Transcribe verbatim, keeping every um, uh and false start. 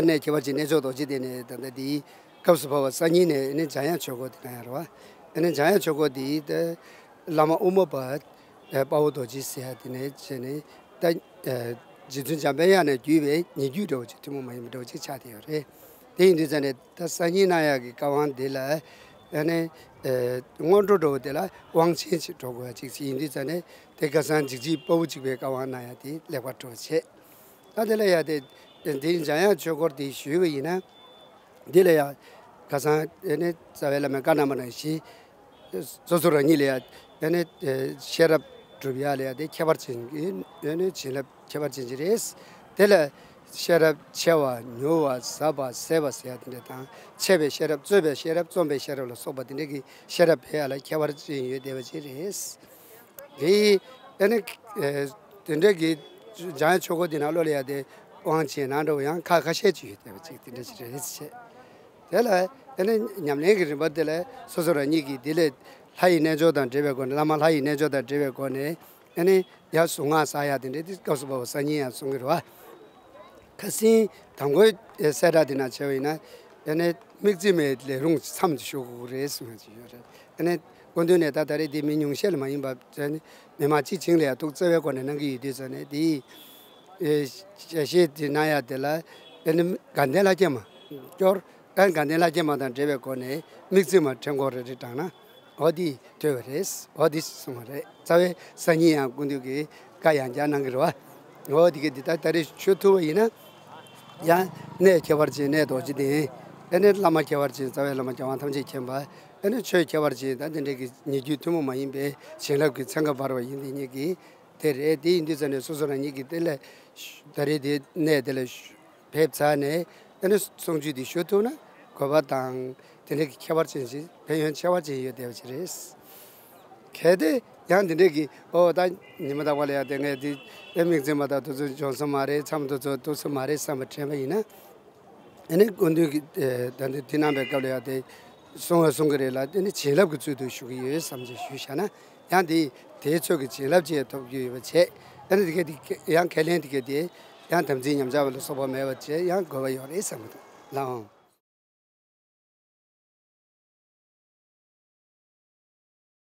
ད་གནས་ཁྱད་པར་ཅན་གནས་མཆོག་རྡོ་རྗེ་གདན་ནས་ད་ལྟ་དེའི་སྐབས་སུ་བབས་པ་སང་ཉིན་ནས་ཨ་ནི་འཇམ་དབྱངས་ཆོས་སྒོ་དེ་གནང་ཡ་རེད་བ། ཨ་ནི་འཇམ་དབྱངས་ཆོས་སྒོ་དེའི་ད་བླ་མ་དབུ་མ་པ་དཔའ་བོ་རྡོ་རྗེ་ཟེར་ཡ་དེ་ནས་བྱས་ནས་ད་རྗེ་བཙུན་འཇམ་དཔལ་དབྱངས་ནས་བརྒྱུད་པའི་ཉེ་བརྒྱུད་འདྲ་བོ་ཅིག་ཐུན་མོང་མ་ཡིན་པ་འདྲ་བོ་ཅིག་ཆགས་བསྡད་ཡོད་རེད། དེ་ཡིན་དུས་ཙང་ནས་ད་སང་ཉིན་གནང་ཡག་གི་བཀའ་དབང་འདི་ལ་ཨ་ནི་སྔོན་འགྲོ་འདྲ་བོ་དེ་ལ་དབང་ཆེན་ཅིག་འགྲོ་དགོས་ཡ་ཅིག་ཡིན་དུས་ཙང་ནས་དེ་ཁ་སང་འཇིགས་བྱེད་དཔའ་བོ་གཅིག་པའི་བཀའ་དབང་གནང་ཡ་དེ་ལེགས་པར་གྲུབ་བྱས། ད་དེ་ལ་ཡ་དེ་དེ་འཇམ་དབྱངས་ཆོས་སྒོར་དེ་ཞུས་པ་ཡིན་ན། འདི་ལ་ཡང་ཁ་སང་ཨེ་ནི་རྩ་བའི་བླ་མའི་བཀའ་གནང་བ་ནང་བཞིན། སོ་སོ་རང་ཉིད་ལ་ཡང་ཨེ་ནི་ཤེས་རབ་སྒྲུབ་ཡ་ལ་ཡང་དེ་ཁྱད་པར་ཅན་གྱི་ཨེ་ནི་བྱིན་རླབས་ཁྱད་པར་ཅན་ཅིག་རེད། དེ་ལ་ཤེས་རབ་ཆེ་བ་ཉུང་བ་ཟབ་པ་ཟད་པ་ཟེར་ཡ་དེ་འདྲ་དང་ཆེ་བའི་ཤེས་རབ་རྩོད་པའི་ཤེས་རབ་རྩོམ་པའི་ཤེས་རབ་ལ་སོགས་པ་དེ་འདྲ་གི་ཤེས་རབ་འཕེལ་ཡ་ལ་ཁྱད་པར་ཅན་ཡོད་བསྡད་པ་ཅིག་རེད། དེ་ཨེ་ནི་དེ་འདྲ་གི་འཇམ་དབྱངས་ཆོས་སྒོ་དེ་ནང་ལོགས་ལ་ཡ་དེ་དབང་ཆེན་ནང་འདྲ་བོ་ཡང་ཁ་ཁ་ཤས་ཅིག་ཡོད་བསྡད་པ་ཅིག་དེ་འདྲ་ཅིག་རེད་ཟེར། དེ་ལ་ཨ་ནི་ཉམས་ལེན་གྱི་རིམ་པ་དེ་ལ་སོ་སོ་རང་ཉིད་ཀྱིས་དེ་ལས་ལྷ་ཡི་རྣལ་འབྱོར་དང་འབྲེལ་བའི་སྒོ་ནས་བླ་མ་ལྷ་ཡི་རྣལ་འབྱོར་དང་འབྲེལ་བའི་སྒོ་ནས་ཨ་ནི་ཡར་གཟུངས་སྔགས་བསགས་ཡ་དེ་འདྲ་དེ་སྐབས་སུ་བབས་པ་སང་ཉིན་ཡང་གསུང་གི་རེད་བ། ཁ་སང་དང་པོའི་གསལ་བསྒྲགས་དེ་ནང་བྱས་པ་ཡིན་ན་ཨ་ནི་དམིགས་བརྩེ་མའི་ལས་རུང་མཚམས་ཀྱི་ཞུ་དགོས་ཀྱི་རེད་གསུངས་ཡ་ཅིག་ཡོད་རེད། ཨ་ནི་སྐུ་མདུན་ནས་ད་ད་རེས་དེ་མི་ཉུང་ཤས་ལ་མ་ཡིན་པ་མི་མང་སྤྱི་བྱིངས་ལ་ཡང་ཐུགས་བརྩེ་བའི་སྒོ་ནས་གནང་གི་ཡོད་དུས་ཙང་ནས་དེ་ཡི་ཞལ་བཞེས་དེ་གནང་ཡ་དེ་ལ་ཨ་ནི་དགའ་ལྡན་ལྷ་བརྒྱ་མ་སྐྱོར་ཨ་དགའ་ལྡན་ལྷ་བརྒྱ་མ་དང་འབྲེལ་བའི་སྒོ་ནས་དམིགས་བརྩེ་མ་ཕྲེང་སྐོར་རེ་རེ་བགྲངས་ན་འོ་དེ་ཐོས་པ་རེད། འོ་དེ་གསུངས་པ་རེད། རྩ་བའི་སང་ཉིན་ཡང་སྐུ་མདུན་གྱིས་བཀའ་ཡང་བསྐྱར་གནང་གི་རེད་བ། འོ་དེ་གི་འདི་ལྟར་ད་རེས་ཞུ་ཐུབ་པ་ཡིན་ན། ཡང་གནས་ཁྱད་པར་ཅན་གནས་རྡོ་རྗེ་གདན། ཨེ་ནི་བླ་མ་ཁྱད་པར་ཅན་རྩ་བའི་བླ་མ་རྒྱལ་དབང་ཐམས་ཅད་མཁྱེན་པ། ཨེ་ནི་ཆོས་ཁྱད་པར་ཅན་ད་དེ་འདྲའི་གི་ཉེ་བརྒྱུད་ཐུན་མོང་མ་ཡིན་པའི་བྱིན་རླབས་ཀྱི་ཚན་ཁ་འབར་བ་ཡིན་དེ་ཉིད་ཀྱི་དེ་རེད། དེ་ཡིན་དུས་ཙང་ནས་སོ་སོ་རང་ཉིད་ཀྱི་དེ་ལ་ད་རེས་དེ་གནས་དེ་ལ་ཕེབས་ཚར་ནས་ཨེ་ནི་གསུང་ཆོས་དེ་ཞུ་ཐུབ་ན་དགོས་པ་དང་དེ་འདྲའི་གི་ཁྱད་པར་ཅན་ཞིག་ཕན་ཡོན་ཆེ་བ་ཅན་ཡོད་བསྡད་པ་ཅིག་རེད། གལ་ཏེ་ཡང་འདི་འདྲས་ཀྱི་ཨོ་ད་ཉི་མ་རྟག་པ་ལ་ཡང་དེ་ངས་འདི་ཨེ་དམིགས་བརྩེ་མ་དང་དུས་ཚོད་འབྱོར་ས་མ་རེད། མཚམས་དུས་ཚོད་ཐུག་ས་མ་རེད་བསམ་པ་དྲན་པ་ཡིན་ན། ཨ་ནི་སྐུ་མདུན་གྱི་ཨེ་ད་འདི་འདི་གནང་པའི་སྐབས་ལ་ཡང་དེ་གསུང་བ་གསུང་གི་རེད་ལ། ཨ་ནི་བྱིན་རླབས་ཀྱི་ཚུལ་དུ་ཞུ་གི་ཡོད་བསམ་བྱས་ཞུས་བཞག་ན་ཡང་དེ་དེའི་ཚོད་ཀྱི་བྱིན་རླབས་ཅིག་ཐོབ་རྒྱུ་ཡོད་པ་བྱས། ཨ་ནི་དེ་གས་དེ་ཡང་ཁས་ལེན་དེ་གས་དེ་ཡང་དམ་ཚིག་ཉམས་ཆག་པ་ལ་སོགས་པ་མེད་པ་བྱས་ཡང་དགོས་པ་ཡོད་རེད་བསམ་གི་འདུག་ལགས།